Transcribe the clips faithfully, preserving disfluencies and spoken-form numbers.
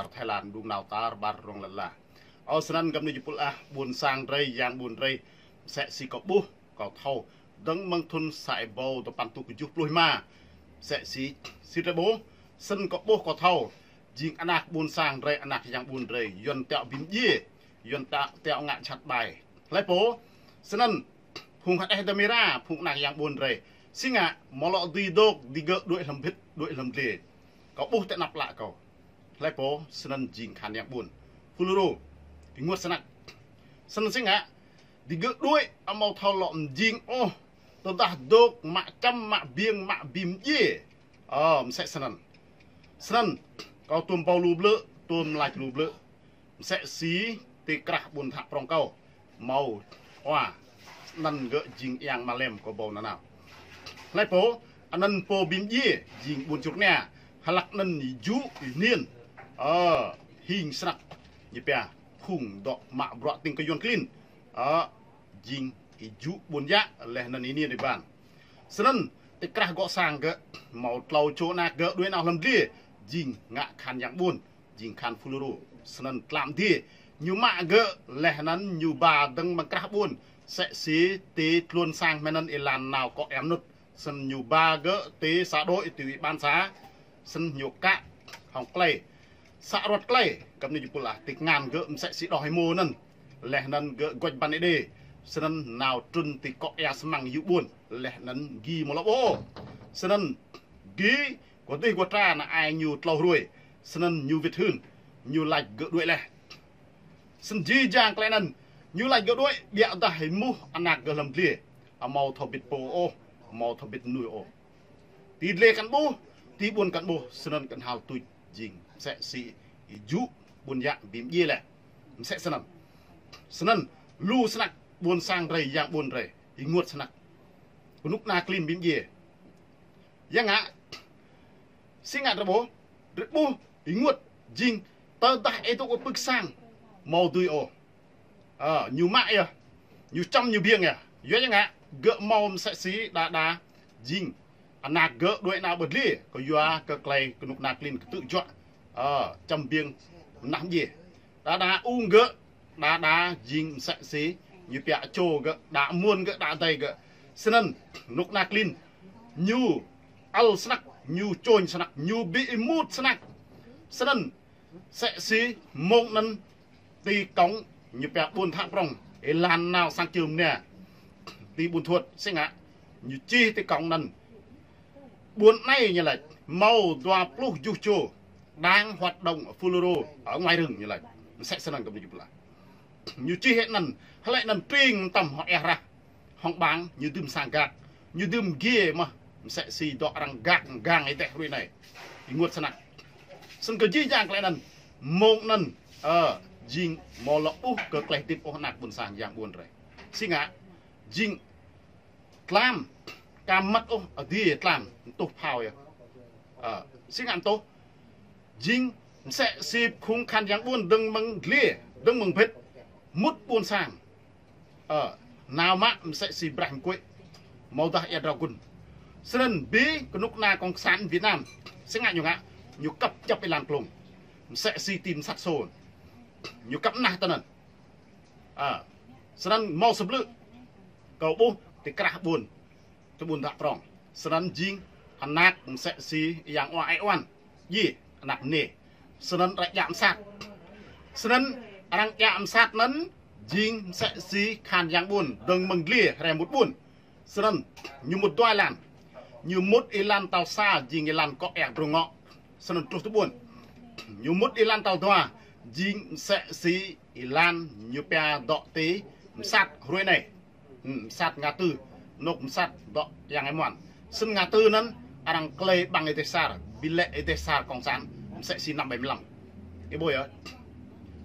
Thái Lan đung nao tar ƀar rŏng lăn ala. Ơ, snăn găp ni jih êpul ah, ƀuôn sang drei, yang ƀuôn drei, msĕ si kâo ƀuh, kâo thâo, dơ̆ng mơ̆ng thŭn sa êbâo dua păn êtuh kjuh pluh êma, msĕ si, si drei ƀuh, snăn kâo ƀuh kâo thâo, jing anak ƀuôn sang drei, anak yang ƀuôn drei, yuăn tiŏ bi mdjiê, yuăn tiŏ, tiŏ ngă jhat ƀai. Hlei pô, snăn, phung hđeh dơmira, phung anak yang ƀuôn drei. Si ngă, amâo lŏ dưi dôk, digơ̆ đuĕ hlăm bhĭt, đuĕ hlăm dliê. Kâo ƀuh ti anăp ală kâo. Hlei pô, snăn jing kahan yang ƀuôn. FULRO, ênguôt snăk. Snăn si ngă, digơ̆ đuĕ amâo thâo lŏ mjing ôh, tơdah dôk mă čăm, mă biêng, mă bi mdjiê. Ơ, msĕ snăn. Snăn, kâo tuôm ƀâo lu blư̆, tuôm lač lu blư̆. Msĕ si ti krah ƀuôn Dhă Prŏng kâo, mâo, wa, anăn gơ̆ jing Yang Malem kâo ƀâo nanao. Hlei pô, anăn pô bi mdjiê, jing ƀuôn Čư̆ Knia, hlăk anăn jŭ, niên. Ơ, hing snăk, ñu pia, phung dôk mă bruă tĭng kơ yuăn klin. Ơ, jing êjŭ ƀuôn yă, leh anăn êniên êban. Snăn, ti krah gŏ sang gơ̆, mâo tlâo čô anak gơ̆ đuĕ nao hlăm dliê, jing ngă kahan yang ƀuôn, jing kahan FULRO. Snăn tlam dliê, ñu mă gơ̆, leh anăn ñu ba dơ̆ng mơ̆ng krah ƀuôn, msĕ si ti tluôn sang hmei anăn êlan nao kŏ êa mnŭt. Snăn ñu ba gơ̆ ti xã đội, ti ủy ban xã. Snăn ñu kă hŏng klei. Să ruăt klei, găp ni jih êpul ah, ti kngan gơ̆ msĕ si đoh êmô anăn. Leh anăn gơ̆ guač ban Êđê. Snăn nao trŭn ti kŏ êa smăng yu ƀuôn. Leh anăn gi mâo lŏ ƀuh. Snăn gi, kơ dih gua tra na ai ñu tlâo hruê. Snăn ñu wĭt hưn. Ñu lač gơ̆ đuĕ leh. Snăn jih jang klei anăn, ñu lač gơ̆ đuĕ, ƀiădah êmuh anak gơ̆ hlăm dliê. Amâo thâo bĭt pô ôh, amâo thâo bĭt mnuih ôh. Ti dliê kăn ƀuh, ti ƀuôn kăn ƀuh, snăn knhal tuč jing, msĕ si êjŭ ƀuôn yă bi mdjiê leh. Msĕ snăn. Snăn, lu snăk ƀuôn sang drei, yang ƀuôn drei, ênguôt snăk. Knŭk kna klin bi mdjiê. Ya ngă, si ngă drei ƀuh, drei ƀuh, ênguôt, jing, tơdah ih dôk pưk sang, amâo dưi ôh. Ơ, ñu mă yơh, ñu čăm ñu biêng yơh. Yua ya ngă, gơ̆ mâo msĕ si đa đa, jing, anak gơ̆ đuĕ nao ƀơ dliê, kyua kơ klei knŭk kna klin ktư̆ juă. Ơ, čăm biêng, mnah mdjiê. Đa đa ung gơ̆, đa đa jing msĕ si, ñu pia čô gơ̆, đa muôn gơ̆, đa adei gơ̆. Snăn, knŭk kna klin, ñu ăl snăk, ñu čôñ snăk, ñu bi êmut snăk. Snăn, msĕ si, mông anăn, ti kŏng, ñu pia ƀuôn Dhă Prŏng, êlan nao sang čưm nĕ. Ti ƀuôn Thuôt, si ngă, ñu čih ti kŏng anăn. Ƀuôn anei ñu lač, mâo dua pluh kjuh čô, đang hoạt động FULRO ở ngoài rừng ñu lač. Msĕ snăn găp ni jih êpul ah. Ñu čih hĕ anăn, hlei anăn tring mtam hŏng êa rah. Hŏng ƀăng, ñu dưm sang gak. Ñu dưm giê mơh, msĕ si dŏ arăng gak, gang êdeh hruê anei. Ênguôt snăk. Snăn kơ jih jang klei anăn, mông anăn, ơ, jing mâo lŏ ƀuh kơ klei hdĭp ôh anak ƀuôn sang yang ƀuôn drei. Si ngă, jing tlam, ka mmăt ôh, adiê tlam, mtuh phao yơh. Ơ, si ngă mtuh, jing, msĕ si phung kahan yang ƀuôn dơ̆ng mơ̆ng dliê, dơ̆ng mơ̆ng bhĭt, mŭt ƀuôn sang. Ơ, nao mă msĕ si braih mkuĕ, amâodah êa drao gun. Snăn bi knŭk kna cộng sản Việt Nam, si ngă ñu ngă, ñu kăp djăp êlan klông. Msĕ si ti msat sô. Ñu kăp mnah tinăn. Ơ, snăn mâo sa blư̆. Kâo ƀuh ti krah ƀuôn. Ti ƀuôn Dhă Prŏng. Snăn jing anak msĕ si yang ua ai uan. Ji, anak mniê. Snăn arăng djă msat. Snăn arăng djă msat anăn jing msĕ si kahan yang ƀuôn, dơ̆ng mơ̆ng dliê, hriê mŭt ƀuôn. Snăn ñu mŭt dua êlan. Ñu mŭt êlan tal sa jing êlan kŏ êa drông ngŏ. Snăn truh ti ƀuôn. Ñu mŭt êlan tal dua jing msĕ si êlan ñu pia dŏ ti msat hruê anei. Hmm, msat ngã tư. Anôk msat dŏ yang êmuan. Snăn ngã tư anăn arăng klei ƀăng êdeh sar, bi lĕ êdeh sar cộng sản, msĕ si năm bảy mươi lăm. Ih ƀuh yơh.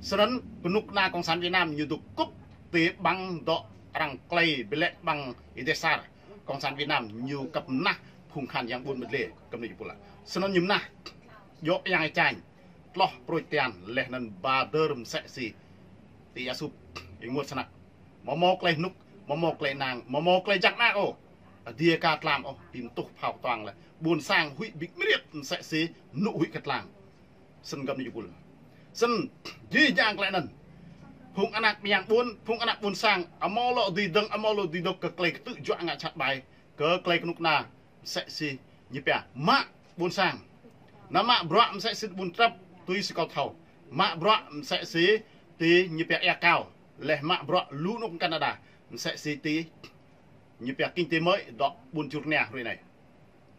Snăn knŭk kna cộng sản Việt Nam ñu dôk kŭp ti ƀăng dŏ arăng klei bi lĕ ƀăng êdeh sar cộng sản Việt Nam ñu kăp mnah phung kahan yang ƀuôn mdlê kơ mnuih pula. Snăn ñu mnah. Djŏ yang êčañ. Tloh pruč tian leh anăn ba dơr msĕ si ti êa sup, ênguôt snăk. Amâo mâo klei hnŭk, amâo mâo klei ênang, amâo mâo klei jăk mơak ôh. Adiê ka tlam ôh, bi mtuh phao ktuang leh. Ƀuôn sang huĭ bi kmriêt msĕ si mnŭ huĭ kơ tlang. Snăn găp ni jih êpul. Snăn, jih jang klei anăn. Phung anak myang ƀuôn, phung anak ƀuôn sang, amâo lŏ dưi dơ̆ng, amâo lŏ dưi dôk kơ klei ktư̆ juă ngă jhat ƀai, kơ klei knŭk kna msĕ si ñu pia mă ƀuôn sang. Nao mă bruă msĕ si ƀuôn Trăp, tui si kâo thâo. Mă bruă msĕ si ti ñu pia Êa Kâo. Leh mă bruă lu anôk Kanada, msĕ si ti ñu pia kinh tế mới dôk ƀuôn Čư̆ Knia hruê anei.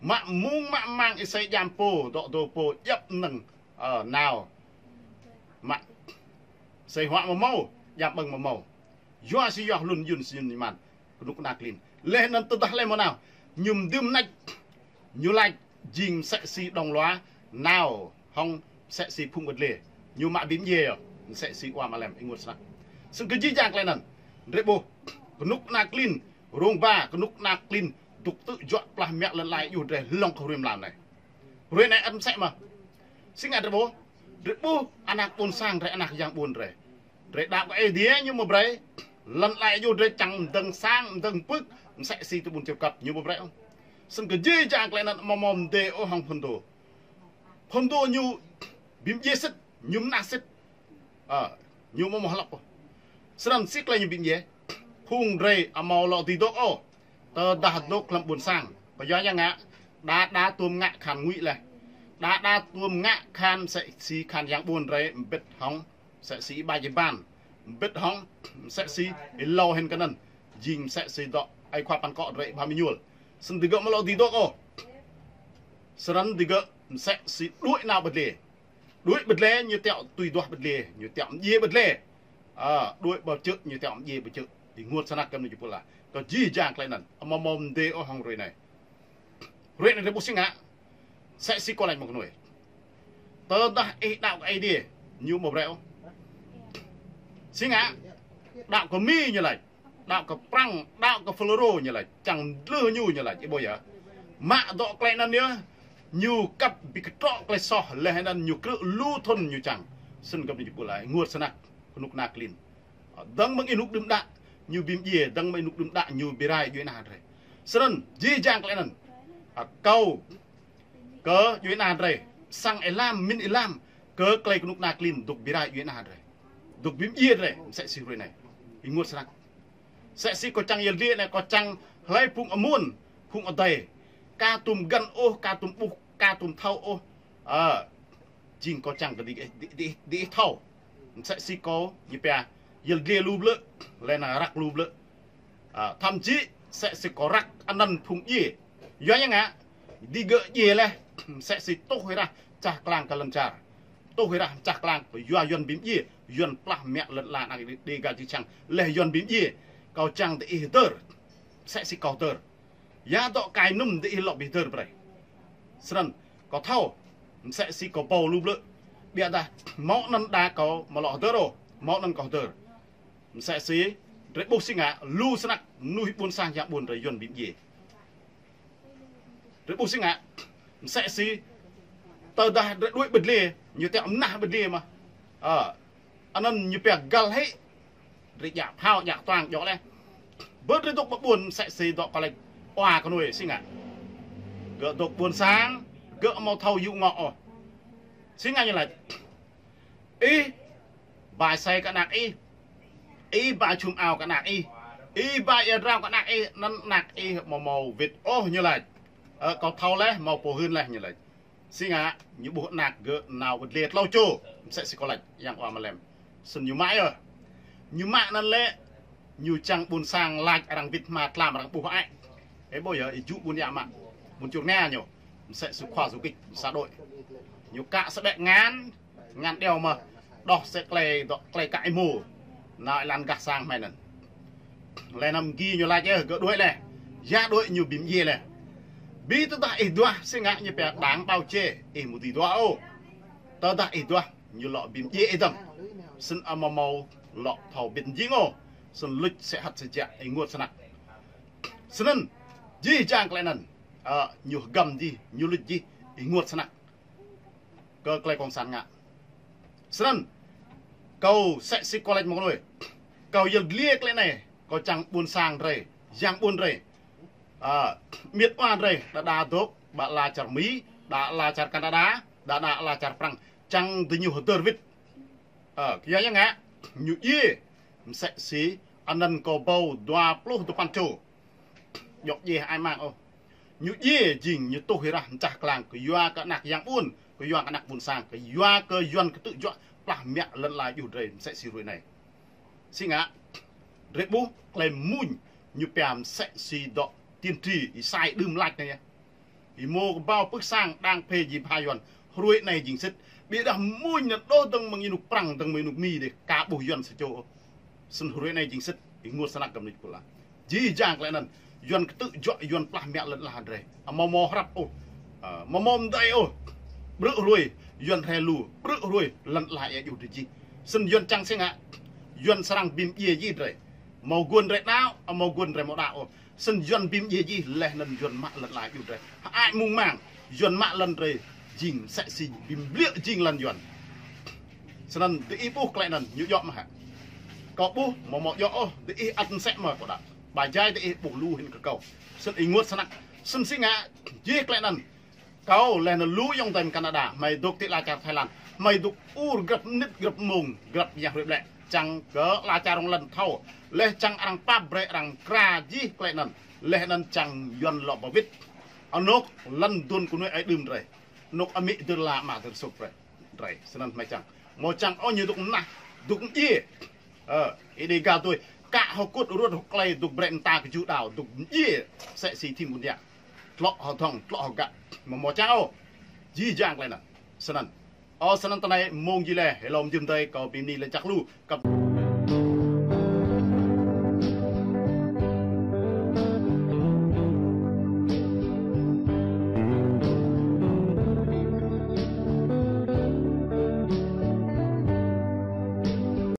Mă mung mă mang êsei djam pô, dôk dô pô, djăp mnơ̆ng, ơ, nao. Mă. Êsei huă amâo mâo, djam ƀơ̆ng amâo mâo. Yua si yua hlŭn yŭn si yŭn êman. Knŭk kna klin. Leh anăn tơdah leh mơ̆ nao. Ñu mdưm nač. Ñu lač jing msĕ si đŏng lua. Nao hŏng msĕ si phung ƀơ̆t lê. Ñu mă bi mdjiê yơh. Msĕ si ua mă lem ênguôt snăk. Snăn kơ jih jang klei anăn. Drei ƀuh. Knŭk kna klin. Rông ba knŭk kna klin. Dôk ktư̆ juă plah mă lăn ala êa juh drei hlŏng kơ hruê mlam anei. Hruê anei ăt msĕ mơh. Si ngă drei ƀuh. Drei ƀuh anak ƀuôn sang drei anak yang ƀuôn drei. Drei đăo kơ Aê Diê ñu amâo brei. Lăn ala êa juh drei čiăng mdơ̆ng sang, mdơ̆ng pưk, msĕ si ti ƀuôn Čư̆ Kăp ñu amâo brei ôh. Snăn kơ jih jang klei anăn amâo mâo mdê ôh hŏng phŭn dô. Phŭn dô ñu bi mdjiê sĭt, ñu mnah sĭt. Ơ, ñu amâo mâo hlăp ôh. Snăn si klei ñu bi mdjiê. Phung drei amâo lŏ dưi dôk ôh. Tơdah dôk hlăm ƀuôn sang. Kyua ya ngă, đa đa tuôm ngă khan ngui leh. Đa đa tuôm ngă khan msĕ si khan yang ƀuôn drei mbĭt hŏng msĕ si êba jêban. Mbĭt hŏng msĕ si êlâo hĭn kơ anăn. Jing msĕ si dôk ai khua păn kŏ drei ƀhăm êñuôl. Snăn digơ̆ amâo lŏ dưi dôk ôh. Snăn digơ̆ msĕ si đuĕ nao ƀơ̆t lê. Đuĕ ƀơ̆t lê ñu tiŏ tui duah ƀơ̆t lê, ñu tiŏ mdjiê ƀơ̆t lê. Ơ, đuĕ ƀơ̆t čư̆ ñu tiŏ mdjiê ƀơ̆t čư̆. Ênguôt snăk kơ mnuih jih pul ah. Kơ jih jang klei anăn. Amâo mâo mdê ôh hŏng hruê anei. Hruê anei drei ƀuh si ngă. Msĕ si kâo lač mơ̆ng knuê. Tơdah ih đăo kơ Aê Diê, ñu amâo brei ôh. Si ngă. Đăo kơ Mi ñu lač. Đăo kơ Prăng, đăo kơ Fulro ñu lač. Čiăng mdlưh ñu ñu lač. Ih ƀuh yơh. Mă dŏ klei anăn yơh. Ñu kăp bi ktrŏ klei soh leh anăn ñu krư̆ lu thŭn ñu čiăng. Snăn kơ mnuih jih pul ah. Ênguôt snăk. Knŭk kna klin. Dơ̆ng mơ̆ng ênuk đưm đă, ñu bi mdjiê, dơ̆ng mơ̆ng ênuk đưm đă, ñu bi rai djuê ana drei. Snăn, jih jang klei anăn. Ơ, kâo, kơ djuê ana drei, sang êlam, mĭn êlam, kơ klei knŭk kna klin, dôk bi rai djuê ana drei. Dôk bi mdjiê drei, msĕ si hruê anei. Ênguôt snăk. Msĕ si kâo čiăng yăl dliê anei, kâo čiăng hlei phung amuôn, phung adei. Ka tuôm găn ôh, ka tuôm ƀuh, ka tuôm thâo ôh. Ơ, jing kâo čiăng kơ diih, diih, diih, diih thâo. Msĕ si kâo, ñu pia, yăl dliê lu blư̆, leh anăn răk lu blư̆. Ơ, thậm chí, msĕ si kâo răk anăn phung djiê. Yua ya ngă, digơ̆ djiê leh, msĕ si tuh êrah, čah klang kơ lăn čar. Tuh êrah, čah klang, yua Yuăn bi mdjiê, Yuăn plah mă lăn ala anak Đêga jih jang, leh Yuăn bi mdjiê, kâo čiăng diih hdơr, msĕ si kâo hdơr. Ya dŏ kai nŭm diih lŏ bi hdơr brei. Snăn, kâo thâo, msĕ si kâo ƀâo lu blư̆. Ƀiădah, mâo anăn đa kâo amâo lŏ hdơr ôh, mâo anăn kâo hdơr. Msĕ si, drei ƀuh si ngă, lu snăk, mnuih ƀuôn sang yang ƀuôn drei Yuăn bi mdjiê. Drei ƀuh si ngă, msĕ si, tơdah drei đuĕ ƀơ̆t dliê, ñu tiŏ mnah ƀơ̆t dliê mơh. Ơ, anăn ñu pia găl hĕ, drei djă phao, djă tuang, djŏ leh. Bơ drei dôk ƀơ ƀuôn, msĕ si dôk kơ lač, ua kơ nuê, si ngă. Gơ̆ dôk ƀuôn sang, gơ̆ amâo thâo yŭ ngŏ ôh. Si ngă ñu lač. Ih, ba êsei kơ anak ih. Ih ba čhum ao kơ anak ih. Ih ba êa drao kơ anak ih, anăn anak ih amâo mâo wĭt ôh ñu lač. Ơ, kâo thâo leh, mâo pô hưn leh ñu lač. Si ngă, ñu ƀuh anak gơ̆ nao wĭt dliê tlâo čô. Msĕ si kâo lač, yang ua mă lem. Snăn ñu mă yơh. Ñu mă anăn lĕ, ñu čiăng ƀuôn sang lač arăng wĭt hma tlam arăng ƀuh ai. Ê ƀuh yơh, ih jŭ ƀuôn yă mă. Ƀuôn čur nea ñu. Msĕ si khua du kích, sa đuĕ. Ñu kă sa ƀĕ ngăn, ngăn điâo mơh, đoh sĕ klei, dŏ klei kă êmô. Nao êlan gah sang hmei anăn. Leh anăn mgi ñu lač yơh, gơ̆ đuĕ leh. Ya đuĕ ñu bi mdjiê leh. Bi tơdah ih duah, si ngă ñu pia đảng báo chí, ih amâo dưi duah ôh. Tơdah ih duah, ñu lŏ bi mdjiê ih dơ̆ng. Snăn amâo mâo lŏ thâo bĭt mjing ôh. Snăn luč sĕ hăt sĕ jă, ênguôt snăk. Snăn, jih jang klei anăn. Ơ, ñu hgăm jih, ñu luč jih, ênguôt snăk. Kơ klei cộng sản ngă. Snăn, kâo msĕ si kâo lač mơ̆ng anei. Kâo yăl dliê klei anei, kâo čiăng ƀuôn sang drei, yang ƀuôn drei. Ơ, amiêt wa drei, đa đa dôk, ƀă ala čar Mi, đa ala čar Kanada, đa đa ala čar Prăng, čiăng diñu hdơr wĭt. Ơ, kyua ya ngă, ñu djiê, msĕ si, anăn kâo ƀâo dua pluh dua păn čô. Djŏ djiê hơăi mang ôh. Ñu djiê jing ñu tuh êrah mčah klang, kyua kơ anak yang ƀuôn, kyua kơ anak ƀuôn sang, kyua kơ yuăn ktư̆ juă plah mă lăn ala djuh drei msĕ si hruê anei. Si ngă, drei ƀuh klei mmuñ, ñu pia msĕ si dŏ tiên tri Êsai đưm lač anei yơh. Êmô kbao pưh sang đang kphê jih bha yuăn. Hruê anei jing sĭt. Ƀiădah mmuñ anăn đŏ dơ̆ng mơ̆ng ênuk Prăng, dơ̆ng mơ̆ng ênuk Mi dih, ka ƀuh yuăn sa čô ôh. Snăn hruê anei jing sĭt, ênguôt snăk găp mnĭt pô la. Jih jang klei anăn, yuăn ktư̆ juă, yuăn plah mă lăn ala drei. Amâo mâo hrăp ôh. Ơ, amâo mâo mdei ôh. Ƀrư̆ hruê, yuăn hriê lu. Ƀrư̆ hruê, lăn ala êa djuh drei jih. Snăn yuăn čiăng si ngă, yuăn srăng bi mdjiê jih drei. Amâo guôn drei đăo, amâo guôn drei amâo đăo ôh. Snăn yuăn bi mdjiê jih leh anăn yuăn mă lăn ala djuh drei. Hơăi mung mang, yuăn mă lăn drei jing msĕ si bi mbliư̆ jing lăn yuăn. Snăn diih ƀuh klei anăn ñu djŏ mơh hă? Kâo ƀuh, amâo mâo djŏ ôh, diih ăt msĕ mơh kâo đăo. Ba jai diih ƀuh lu hĭn kơ kâo. Snăn ênguôt snăk. Snăn si ngă, jih klei anăn. Kâo leh anăn lu ayŏng adei Canada, hmei dôk ti ala čar Thái Lan, hmei dôk ur grăp mnĭt, grăp mmông, grăp yang hruê ƀlĕ, čiăng kơ ala čar rŏng lăn thâo, leh čiăng arăng pap brei arăng mkra jih klei anăn, leh anăn čiăng yuăn lŏ ba wĭt. Anôk lăn aduôn knuê aê đưm drei, anôk amĭ dưr la ama dưr sôk drei, drei, snăn hmei čiăng. Amâo čiăng ôh ñu dôk mnah, dôk mdjiê. Ơ, ih dê gao tui, kă hŏng kŭt ruôt hŏng klei dôk brei mta kơ ju đăo, dôk mdjiê, msĕ si thim ƀuôn yă. Tlŏ hŏng dhŏng, tlŏ hŏng gă. Amâo mâo čiăng ôh. Jih jang klei anăn. Snăn. Ơ, snăn tinei mmông jih leh, êlâo mjưh mdei, kâo bi mni lač jăk lu, kăp